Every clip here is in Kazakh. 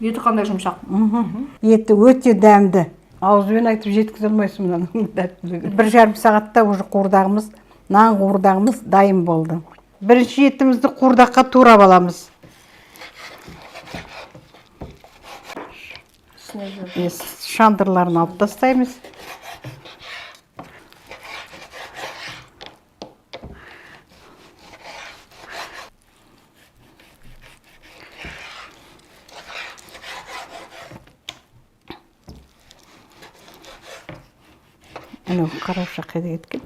Еті қандай жұмсақ. Еті өте дәмді. Ауызбен айтып жеткізе алмайсың мынаның дәттілігін. 1,5 сағатта уже қуырдағымыз, нан қуырдағымыз дайын болды. Бірінші етімізді қуырдаққа турап аламыз. Шандырларын алып тастаймыз. Анау қарауша қайда кеткен?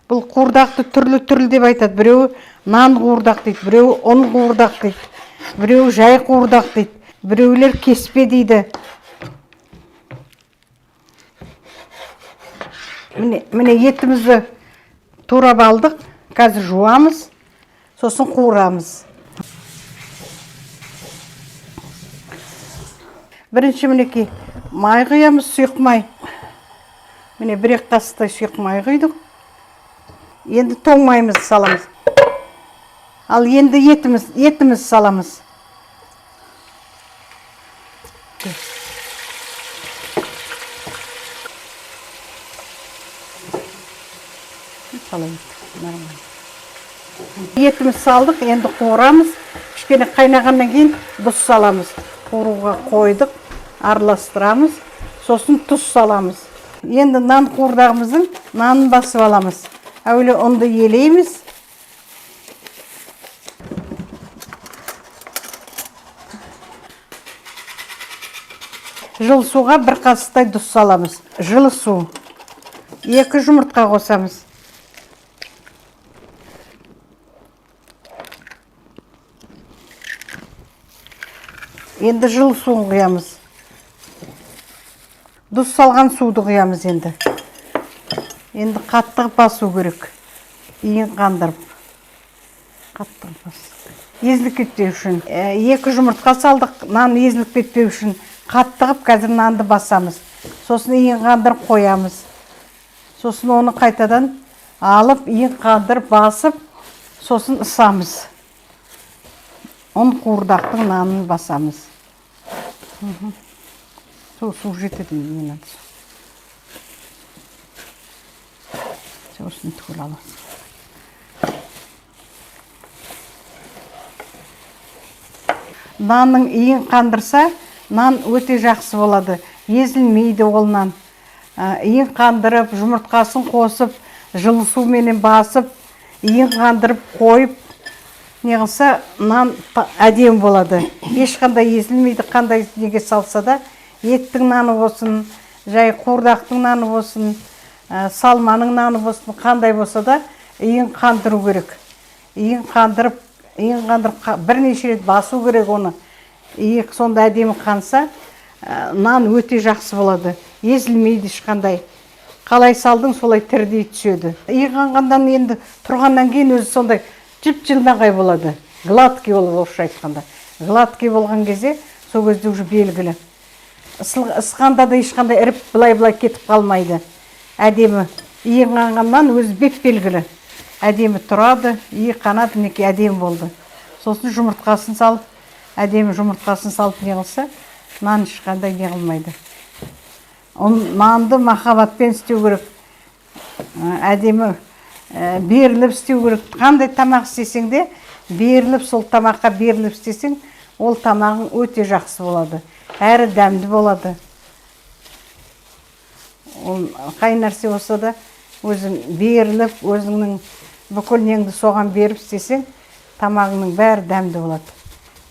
Бұл қуырдақты түрлі-түрлі деп айтады. Біреуі нан қуырдақ дейді, біреуі ұн қуырдақ дейді, біреуі жай қуырдақ дейді, біреулер кеспе дейді. Міне, етімізді турап алдық, қазір жуамыз, сосын қуырамыз. Бірінші мінекей май құямыз, сұйық май. Міне, 1-2 қасықтай сұйық май құйдық. Енді тоң майымызды саламыз. Ал енді етіміз саламыз. Салайық, нормально. Етіміз салдық, енді қуырамыз. Кішкене қайнағаннан кейін тұз саламыз. Қуыруға қойдық, араластырамыз, сосын тұз саламыз. Енді нан қуырдағымыздың нанын басып аламыз. Әуелі ұнды елейміз. Жылы суға 1 қасықтай тұз саламыз. Жылы су. 2 жұмыртқа қосамыз. Енді жылы суын құямыз. Тұз салған суды құямыз енді. Енді қатты басу керек. Иін қандырып. Қатты басу. Езіліп кетпеу үшін. 2 жұмыртқа салдық, нан езіліп кетпеу үшін. Қатты қылып қазір нанды басамыз. Сосын иін қандырып қоямыз. Сосын оны қайтадан алып, иін қандырып басып, сосын ысамыз. Ұн қуырдақтың нанын басамыз. Су жетеді, не надо. Осыны түгел аламыз. Нанның иін қандырса, нан өте жақсы болады. Езілмейді ол нан. Иін қандырып, жұмыртқасын қосып, жылы суменен басып, иін қандырып қойып, не қылса, нан әдемі болады. Ешқандай езілмейді, қандай неге салса да, еттің наны болсын, жай қуырдақтың наны болсын, салманың наны болсын, қандай болса да иін қандыру керек. Иін қандырып бірнеше рет басу керек оны. Иық сонда әдемі қанса, нан өте жақсы болады. Езілмейді ешқандай. Қалай салдың, солай тірідей түседі. Иық қанғаннан енді тұрғаннан кейін өзі сондай жып-жылмағай болады. Гладкий болып, орысша айтқанда. Гладкий болған кезде, сол кезде уже белгілі. Ысқанда да ешқандай іріп былай-былай кетіп қалмайды. Әдемі. Иық қанғаннан өзі беп белгілі. Әдемі тұрады, иық қанады, мінекей әдемі болды. Сосын жұмыртқасын салып, әдемі жұмыртқасын салып не қылса, нан ешқандай не қылмайды. Нанды махаббатпен істеу керек. Әдемі, беріліп істеу керек. Қандай тамақ істесең де, беріліп, сол тамаққа беріліп істесең, ол тамағың өте жақсы болады. Әрі дәмді болады. Ол қай нәрсе болса да, өзің беріліп, өзіңнің бүкіл неңді соған беріп істесең, тамағыңның бәрі дәмді болады.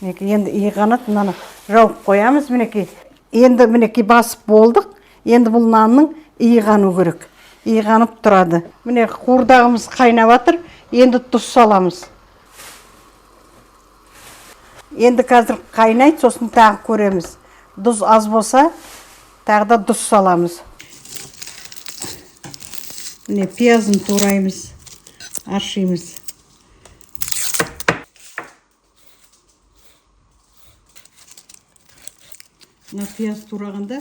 Мінекей, енді иғанат мынаны жауып қоямыз, мінекей. Енді мінекей басып болдық. Енді бұл нанның иғану керек. Иғанып тұрады. Міне, қуырдағымыз қайнап жатыр. Енді тұз саламыз. Енді қазір қайнайды, сосын тағы көреміз. Тұз аз болса, тағы да тұз саламыз. Міне, пиязын тураймыз, аршимыз. Мына пияз турағанда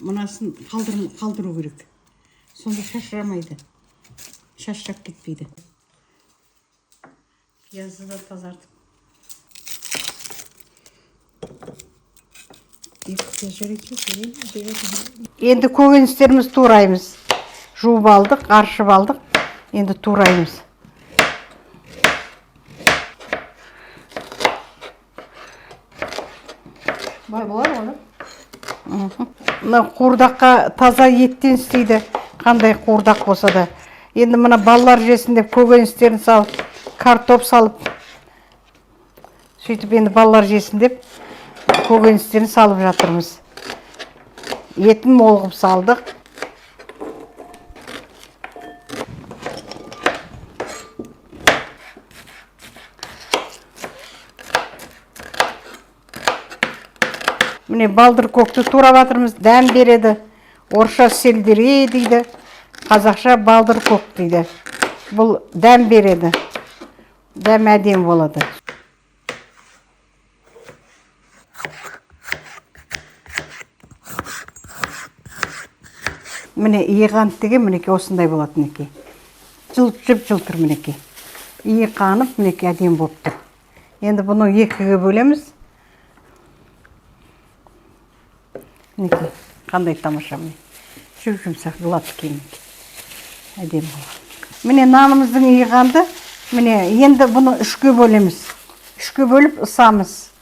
мынасын қалдыру керек. Сонда шашырамайды. Шашырап кетпейді. Пиязды да тазартып. Енді көкөністерімізді тураймыз. Жуып алдық, аршып алдық. Енді тураймыз. Былай болады ғой, да? Мына қуырдаққа таза еттен істейді, қандай қуырдақ болса да. Енді мына балалар жесін деп көкөністерін салып, картоп салып, сөйтіп енді балалар жесін деп көкөністерін салып жатырмыз. Етін мол қылып салдық. Міне, балдыр көкті турап жатырмыз, дәм береді. Орысша сельдерей дейді, қазақша балдыр көк дейді. Бұл дәм береді, дәм әдемі болады. Міне, иі деген мінекей осындай болады, мінекей. Жып жылтыр, мінекей. Иі қанып, мінекей, әдемі болып тұр. Енді бұны екіге бөлеміз. Мінекей, қандай тамаша, міне. Жұп жұмсақ, гладкий, мінекей. Әдемі болады. Міне, нанымыздың иі қанды. Міне, енді бұны үшке бөлеміз. Үшке бөліп ысамыз.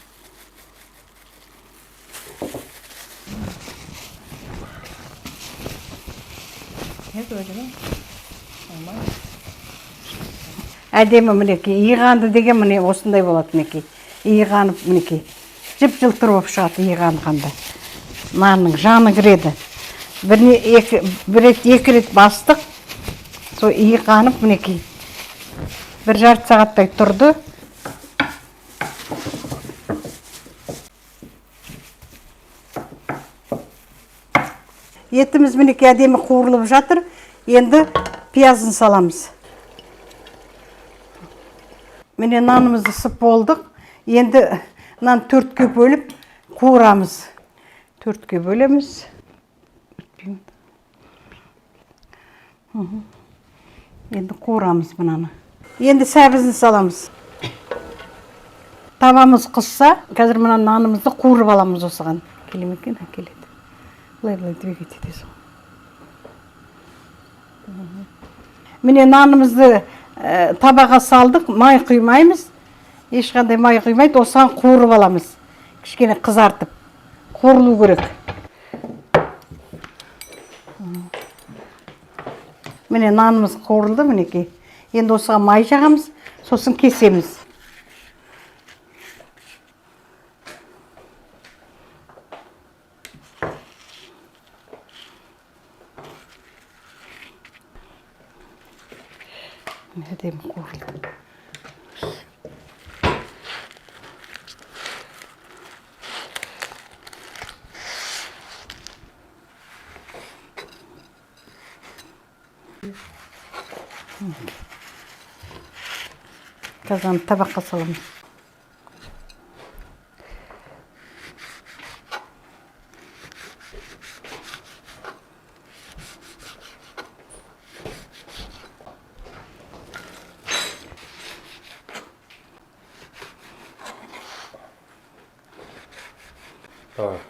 Нет, вроде, да? Нормально. Әдемі, мінекей. Иі қанды деген міне осындай болады, мінекей. Иі қанып, мінекей. Жып жылтыр болып шығады иі қанғанда. Нанның жаны кіреді. Бірне, екі, бір рет, екі рет бастық. Сол иі қанып, мінекей. Бір жарты сағаттай тұрды. Етіміз, мінекей, әдемі қуырылып жатыр. Енді пиязын саламыз. Міне, нанымызды ысып болдық. Енді нан төртке бөліп қуырамыз. Төртке бөлеміз. Енді қуырамыз мынаны. Енді сәбізін саламыз. Табамыз қызса, қазір мына нанымызды қуырып аламыз осыған. Келе ме екен? Келеді. Былай былай двигать етесің. Міне, нанымызды табаға салдық, май құймаймыз. Ешқандай май құймайды, осыған қуырып аламыз. Кішкене қызартып. Қуырылу керек. Міне, нанымыз қуырылды, мінекей. Енді осыған май жағамыз, сосын кесеміз. Міне, әдемі қуырылды. Қазан табаққа саламыз. Давай.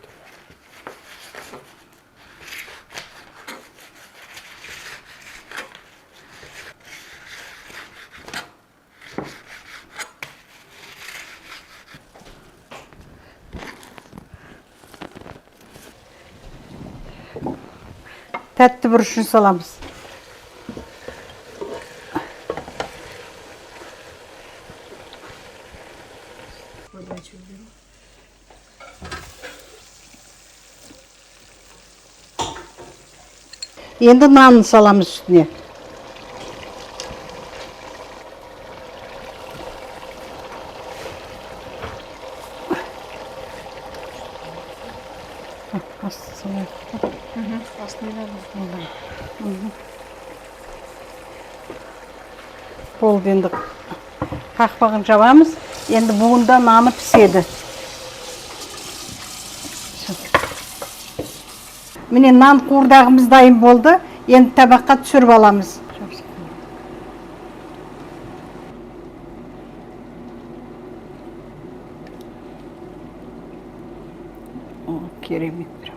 Тәтті бұрышын саламыз. Подачу уберу. Енді нанын саламыз үстіне. Астын салайық. Астын надо. Болды, енді қақпағын жабамыз. Енді буында наны піседі. Всё. Міне, нан қуырдағымыз дайын болды. Енді табаққа түсіріп аламыз. Керемет прям.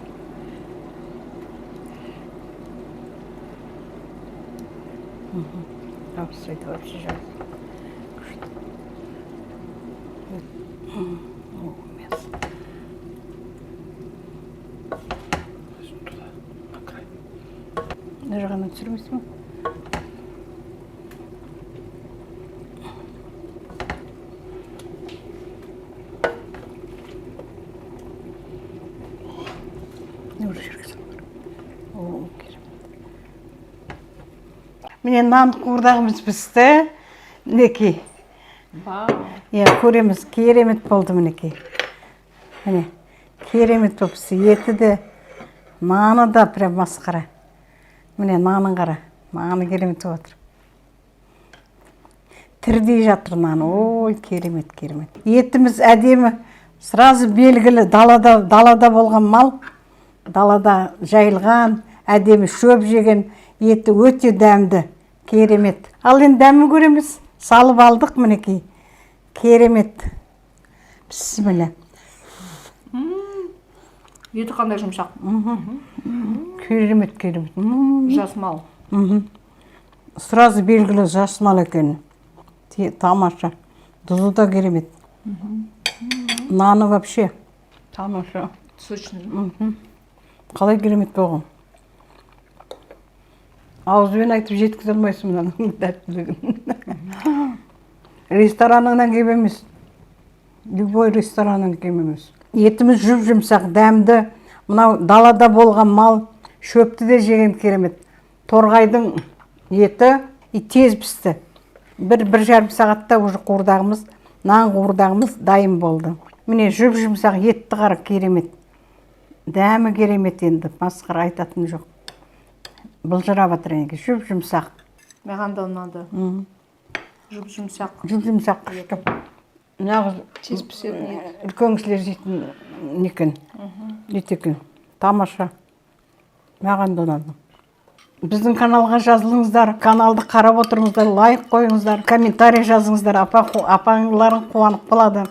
Жабыспайды вообще, жабыспайды. Күшті. О, мясо. Туда, на край. Мына жағынан түсірмейсің ба? Не, уже жерге салу керек. О, керемет. Міне, нан қуырдағымыз пісті, мінекей. Вау. Иә, көреміз, керемет болды, мінекей. Міне, керемет болып пісті. Еті де, наны да прям масқара. Міне, нанын қара, наны керемет болып жатыр, тірідей жатыр наны. Ой, керемет, керемет. Етіміз әдемі, сразу белгілі, далада болған мал, далада жайылған, әдемі шөп жеген, еті өте дәмді, керемет. Ал енді дәмін көреміз. Салып алдық, мінекей, керемет. Бісміллә. Еті қандай жұмсақ. Керемет, керемет. Жас мал. Сразу белгілі жас мал екені. Тамаша, тұзы да керемет, наны вообще тамаша. Сочный. Қалай керемет болған, ауызбен айтып жеткізе алмайсың мынаның тәттілігін. Рестораныңнан кем емес, любой рестораннан кем емес. Етіміз жұп жұмсақ, дәмді. Мынау далада болған мал, шөпті де жеген, керемет. Торғайдың еті и тез пісті, 1-1,5 сағатта уже қуырдағымыз, нан қуырдағымыз дайын болды. Міне, жұп жұмсақ етті қара, керемет, дәмі керемет. Енді масқара, айтатын жоқ, былжырап жатыр екен, жұп жұмсақ. Маған да ұнады. Жұп жұмсақ. Жұп жұмсақ, күшті, нағыз. Тез пісетін ет. Үлкен кісілер жейтін не екен, ет екен, тамаша. Маған да ұнады. Біздің каналға жазылыңыздар, каналды қарап отырыңыздар, лайк қойыңыздар, комментарий жазыңыздар. Апа, апаларың қуанып қалады.